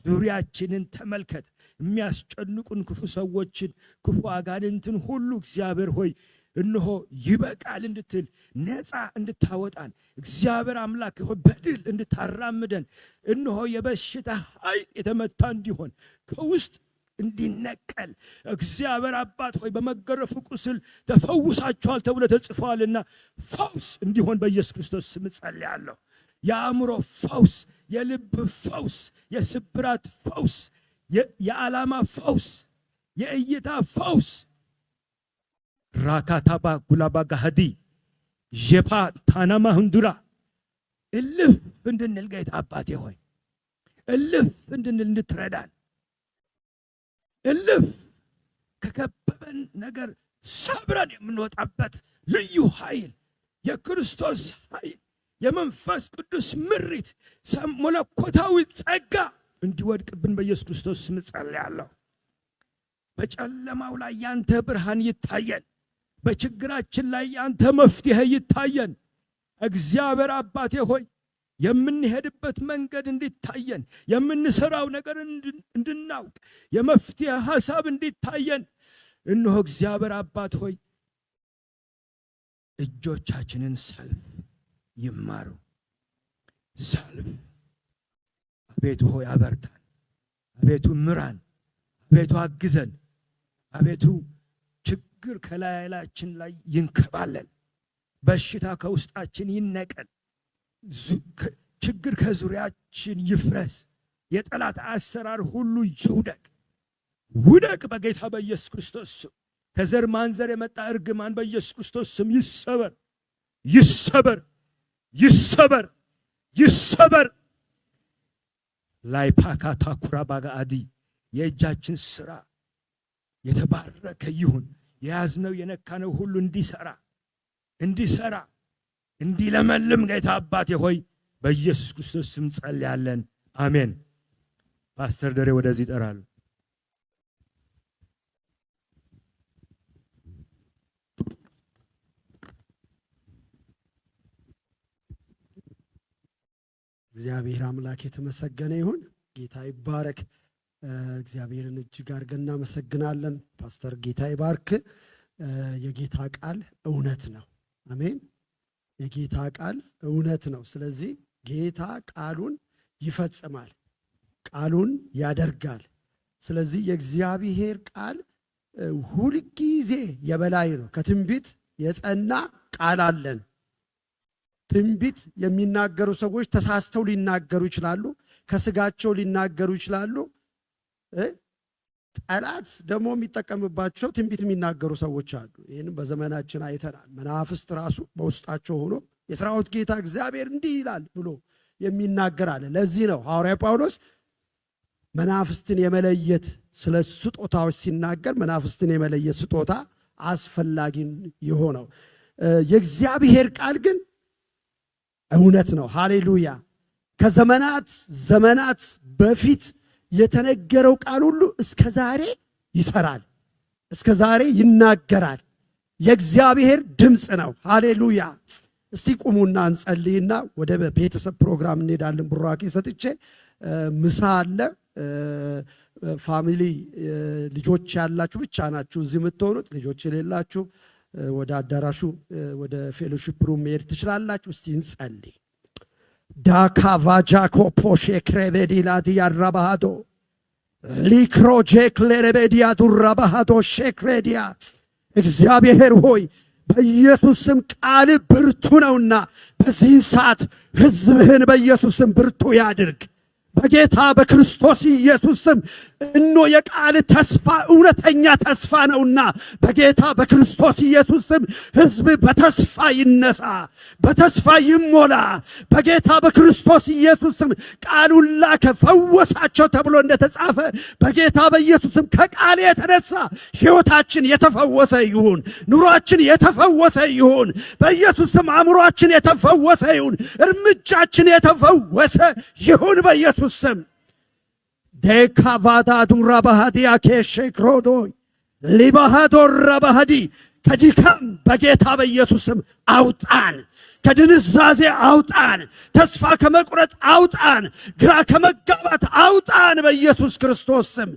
[SPEAKER 1] ዙሪያችንን ተመልከት። የሚያስጨንቁን ክፉ ሰዎችን፣ ክፉ አጋንንትን ሁሉ እግዚአብሔር ሆይ እነሆ ይበቃል እንድትል ነፃ እንድታወጣን እግዚአብሔር አምላክ ሆይ በድል እንድታራምደን እነሆ የበሽታ ኃይል የተመታ እንዲሆን ከውስጥ እንዲነቀል እግዚአብሔር አባት ሆይ በመገረፉ ቁስል ተፈውሳችኋል ተብሎ ተጽፏልና ፈውስ እንዲሆን በኢየሱስ ክርስቶስ ስም ጸልያለሁ። የአእምሮ ፈውስ፣ የልብ ፈውስ፣ የስብራት ፈውስ፣ የዓላማ ፈውስ፣ የእይታ ፈውስ ራካታባ ጉላባ ጋሃዲ ዤፓ ታናማ ህንዱራ እልፍ እንድንል ጌታ አባቴ ሆይ እልፍ እንድንል እንድትረዳን እልፍ ከከበበን ነገር ሰብረን የምንወጣበት ልዩ ኃይል የክርስቶስ ኃይል የመንፈስ ቅዱስ ምሪት መለኮታዊ ጸጋ እንዲወድቅብን በኢየሱስ ክርስቶስ ስም ጸልያለሁ። በጨለማው ላይ ያንተ ብርሃን ይታየን። በችግራችን ላይ ያንተ መፍትሄ ይታየን። እግዚአብሔር አባቴ ሆይ የምንሄድበት መንገድ እንዲታየን፣ የምንሰራው ነገር እንድናውቅ፣ የመፍትሄ ሐሳብ እንዲታየን እነሆ እግዚአብሔር አባት ሆይ እጆቻችንን ሰልፍ ይማሩ። ሰልፍ አቤቱ ሆይ አበርታን፣ አቤቱ ምራን፣ አቤቱ አግዘን፣ አቤቱ ችግር ከላያችን ላይ ይንከባለል፣ በሽታ ከውስጣችን ይነቀል፣ ችግር ከዙሪያችን ይፍረስ፣ የጠላት አሰራር ሁሉ ይውደቅ፣ ውደቅ በጌታ በኢየሱስ ክርስቶስ ስም። ከዘር ማንዘር የመጣ እርግማን በኢየሱስ ክርስቶስ ስም ይሰበር፣ ይሰበር፣ ይሰበር፣ ይሰበር። ላይ ፓካታ ኩራባጋ አዲ የእጃችን ስራ የተባረከ ይሁን። የያዝነው የነካነው ሁሉ እንዲሰራ እንዲሰራ እንዲለመልም ጌታ አባቴ ሆይ በኢየሱስ ክርስቶስ ስም ጸልያለን። አሜን። ፓስተር ደሬ ወደዚህ ይጠራሉ።
[SPEAKER 2] እግዚአብሔር አምላክ የተመሰገነ ይሁን። ጌታ ይባረክ። እግዚአብሔርን እጅግ አድርገን እናመሰግናለን። ፓስተር ጌታ ይባርክ። የጌታ ቃል እውነት ነው። አሜን። የጌታ ቃል እውነት ነው። ስለዚህ ጌታ ቃሉን ይፈጽማል፣ ቃሉን ያደርጋል። ስለዚህ የእግዚአብሔር ቃል ሁልጊዜ የበላይ ነው። ከትንቢት የጸና ቃል አለን። ትንቢት የሚናገሩ ሰዎች ተሳስተው ሊናገሩ ይችላሉ። ከስጋቸው ሊናገሩ ይችላሉ። ጠላት ደግሞ የሚጠቀምባቸው ትንቢት የሚናገሩ ሰዎች አሉ። ይህንም በዘመናችን አይተናል። መናፍስት ራሱ በውስጣቸው ሆኖ የሰራዊት ጌታ እግዚአብሔር እንዲህ ይላል ብሎ የሚናገር አለ። ለዚህ ነው ሐዋርያ ጳውሎስ መናፍስትን የመለየት ስለ ስጦታዎች ሲናገር መናፍስትን የመለየት ስጦታ አስፈላጊ የሆነው። የእግዚአብሔር ቃል ግን እውነት ነው። ሃሌሉያ። ከዘመናት ዘመናት በፊት የተነገረው ቃል ሁሉ እስከ ዛሬ ይሰራል፣ እስከ ዛሬ ይናገራል። የእግዚአብሔር ድምፅ ነው። ሃሌሉያ። እስቲ ቁሙና እንጸልይና ወደ ቤተሰብ ፕሮግራም እንሄዳለን። ቡራኬ ሰጥቼ ምሳ አለ። Family ልጆች ያላችሁ ብቻ ናችሁ እዚህ የምትሆኑት። ልጆች የሌላችሁ ወደ አዳራሹ ወደ fellowship room መሄድ ትችላላችሁ። እስቲ እንጸልይ። ዳካቫጃኮ ፖሼ ክሬቬዲላዲ ያራባሃዶ ሊክሮጄክ ሌሬቤዲያ ዱራባሃዶ ሼክሬዲያ። እግዚአብሔር ሆይ፣ በኢየሱስ ስም ቃል ብርቱ ነውና በዚህን ሰዓት ሕዝብህን በኢየሱስ ስም ብርቱ ያድርግ። በጌታ በክርስቶስ ኢየሱስ ስም እኖ የቃል ተስፋ እውነተኛ ተስፋ ነውና በጌታ በክርስቶስ ኢየሱስ ስም ሕዝብ በተስፋ ይነሳ፣ በተስፋ ይሞላ። በጌታ በክርስቶስ ኢየሱስ ስም ቃሉን ላከ ፈወሳቸው ተብሎ እንደተጻፈ በጌታ በኢየሱስ ስም ከቃል የተነሳ ሕይወታችን የተፈወሰ ይሁን፣ ኑሯችን የተፈወሰ ይሁን። በኢየሱስ ስም አእምሯችን የተፈወሰ ይሁን፣ እርምጃችን የተፈወሰ ይሁን በኢየሱስ ስም። ዴካቫዳ ዱራ ባህዲያ ኬሼክሮዶይ ሊባሃዶራ ባህዲ። ከድካም በጌታ በኢየሱስ ስም አውጣን። ከድንዛዜ አውጣን። ተስፋ ከመቁረጥ አውጣን። ግራ ከመጋባት አውጣን። በኢየሱስ ክርስቶስ ስም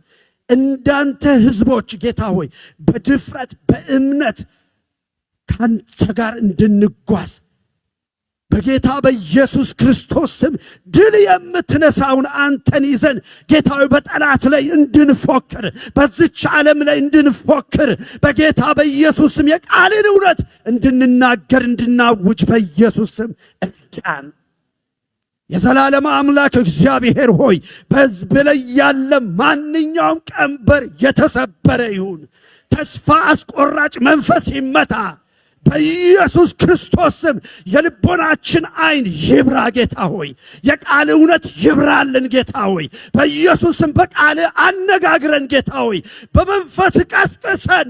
[SPEAKER 2] እንዳንተ ሕዝቦች ጌታ ሆይ በድፍረት በእምነት ካንተ ጋር እንድንጓዝ በጌታ በኢየሱስ ክርስቶስ ስም ድል የምትነሳውን አንተን ይዘን ጌታ ሆይ በጠላት ላይ እንድንፎክር፣ በዚች ዓለም ላይ እንድንፎክር፣ በጌታ በኢየሱስ ስም የቃልን እውነት እንድንናገር፣ እንድናውጅ በኢየሱስ ስም እርዳን። የዘላለም አምላክ እግዚአብሔር ሆይ፣ በሕዝብ ላይ ያለ ማንኛውም ቀንበር የተሰበረ ይሁን። ተስፋ አስቆራጭ መንፈስ ይመታ። በኢየሱስ ክርስቶስ ስም የልቦናችን አይን ይብራ ጌታ ሆይ፣ የቃል እውነት ይብራልን ጌታ ሆይ። በኢየሱስ ስም በቃል አነጋግረን ጌታ ሆይ፣ በመንፈስ ቀስቅሰን።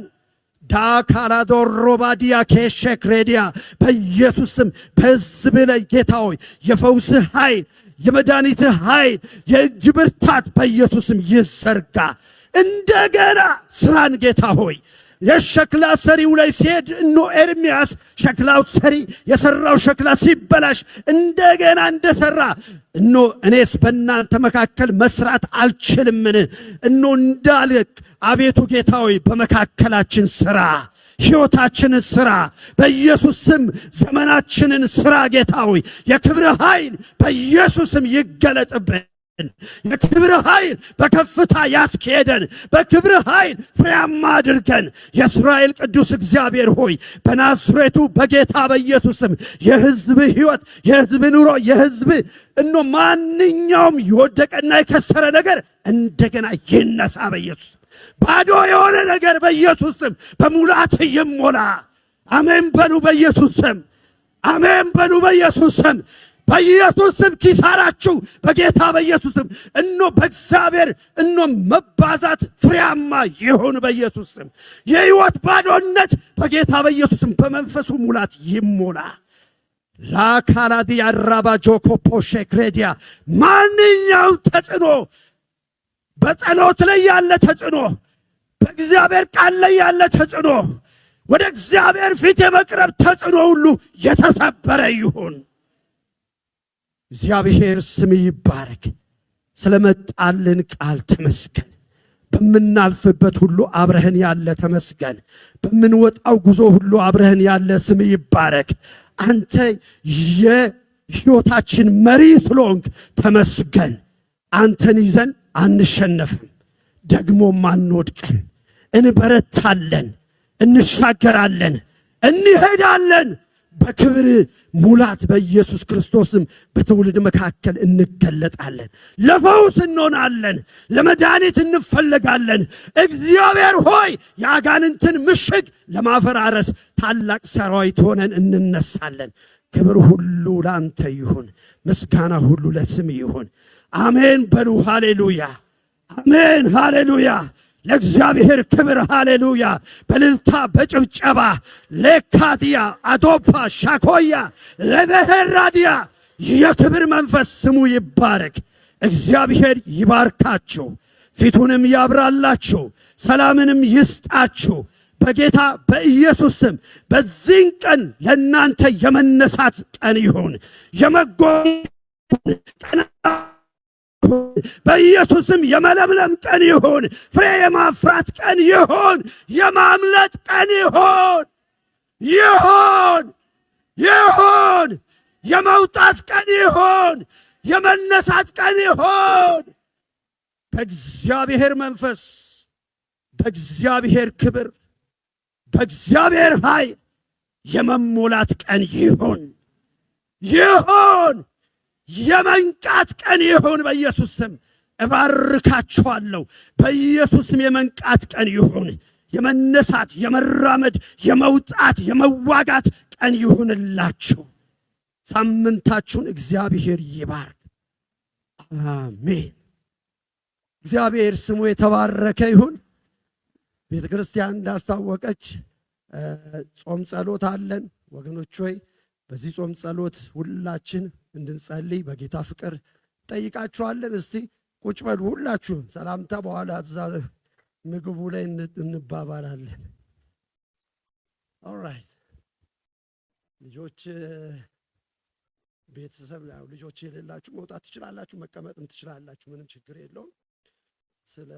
[SPEAKER 2] ዳካላዶሮባዲያ ኬሸክሬዲያ። በኢየሱስ ስም በሕዝብ ላይ ጌታ ሆይ የፈውስ ኃይል፣ የመድኃኒት ኃይል፣ የእጅ ብርታት በኢየሱስ ስም ይዘርጋ። እንደገና ስራን ጌታ ሆይ። የሸክላ ሰሪው ላይ ሲሄድ እኖ ኤርሚያስ ሸክላው ሰሪ የሰራው ሸክላ ሲበላሽ እንደገና እንደሰራ እኖ እኔስ በእናንተ መካከል መስራት አልችልምን? እኖ እንዳልክ አቤቱ ጌታ ሆይ በመካከላችን ስራ፣ ሕይወታችንን ስራ፣ በኢየሱስ ስም ዘመናችንን ስራ። ጌታ ሆይ የክብር ኃይል በኢየሱስ ስም ይገለጥብን። የክብር ኃይል በከፍታ ያስኬደን፣ በክብር ኃይል ፍሬያማ አድርገን። የእስራኤል ቅዱስ እግዚአብሔር ሆይ፣ በናዝሬቱ በጌታ በኢየሱስ ስም የሕዝብ ሕይወት፣ የሕዝብ ኑሮ፣ የሕዝብ እኖ ማንኛውም የወደቀና የከሰረ ነገር እንደገና ይነሳ በኢየሱስ። ባዶ የሆነ ነገር በኢየሱስ ስም በሙላት ይሞላ። አሜን በሉ በኢየሱስ ስም። አሜን በሉ በኢየሱስ ስም። በኢየሱስ ስም ኪሳራችሁ በጌታ በኢየሱስ ስም እኖ በእግዚአብሔር እኖ መባዛት ፍሬያማ ይሁን። በኢየሱስ ስም የሕይወት ባዶነት በጌታ በኢየሱስ ስም በመንፈሱ ሙላት ይሞላ። ላካላዲ አራባ ጆኮፖ ሼክሬዲያ። ማንኛውም ተጽዕኖ፣ በጸሎት ላይ ያለ ተጽዕኖ፣ በእግዚአብሔር ቃል ላይ ያለ ተጽዕኖ፣ ወደ እግዚአብሔር ፊት የመቅረብ ተጽዕኖ ሁሉ የተሰበረ ይሁን። እግዚአብሔር ስም ይባረክ። ስለመጣልን ቃል ተመስገን። በምናልፍበት ሁሉ አብረህን ያለ ተመስገን። በምንወጣው ጉዞ ሁሉ አብረህን ያለ ስም ይባረክ። አንተ የሕይወታችን መሪ ስለሆንክ ተመስገን። አንተን ይዘን አንሸነፍም፣ ደግሞም አንወድቅም። እንበረታለን፣ እንሻገራለን፣ እንሄዳለን። በክብር ሙላት በኢየሱስ ክርስቶስም በትውልድ መካከል እንገለጣለን። ለፈውስ እንሆናለን፣ ለመድኃኒት እንፈለጋለን። እግዚአብሔር ሆይ፣ የአጋንንትን ምሽግ ለማፈራረስ ታላቅ ሰራዊት ሆነን እንነሳለን። ክብር ሁሉ ለአንተ ይሁን፣ ምስጋና ሁሉ ለስምህ ይሁን። አሜን በሉ። ሃሌሉያ፣ አሜን፣ ሃሌሉያ። ለእግዚአብሔር ክብር ሃሌሉያ። በእልልታ በጭብጨባ ሌካዲያ አዶፓ ሻኮያ ለበሄራዲያ። የክብር መንፈስ ስሙ ይባረክ። እግዚአብሔር ይባርካችሁ፣ ፊቱንም ያብራላችሁ፣ ሰላምንም ይስጣችሁ። በጌታ በኢየሱስ ስም በዚህን ቀን ለእናንተ የመነሳት ቀን ይሁን፣ የመጎ ቀን፣ በኢየሱስም የመለምለም ቀን ይሁን። ፍሬ የማፍራት ቀን ይሁን። የማምለጥ ቀን ይሁን፣ ይሁን፣ ይሁን። የመውጣት ቀን ይሁን። የመነሳት ቀን ይሁን። በእግዚአብሔር መንፈስ፣ በእግዚአብሔር ክብር፣ በእግዚአብሔር ኃይል የመሞላት ቀን ይሁን፣ ይሁን። የመንቃት ቀን ይሁን። በኢየሱስ ስም እባርካችኋለሁ። በኢየሱስ ስም የመንቃት ቀን ይሁን። የመነሳት፣ የመራመድ፣ የመውጣት፣ የመዋጋት ቀን ይሁንላችሁ። ሳምንታችሁን እግዚአብሔር ይባርክ። አሜን። እግዚአብሔር ስሙ የተባረከ ይሁን። ቤተ ክርስቲያን እንዳስታወቀች ጾም ጸሎት አለን። ወገኖች ሆይ፣ በዚህ ጾም ጸሎት ሁላችን እንድንጸልይ በጌታ ፍቅር ጠይቃችኋለን። እስቲ ቁጭ በሉ ሁላችሁም። ሰላምታ በኋላ እዛ ምግቡ ላይ እንባባላለን። Alright፣ ልጆች፣ ቤተሰብ፣ ልጆች የሌላችሁ መውጣት ትችላላችሁ፣ መቀመጥም ትችላላችሁ። ምንም ችግር የለውም። ስለ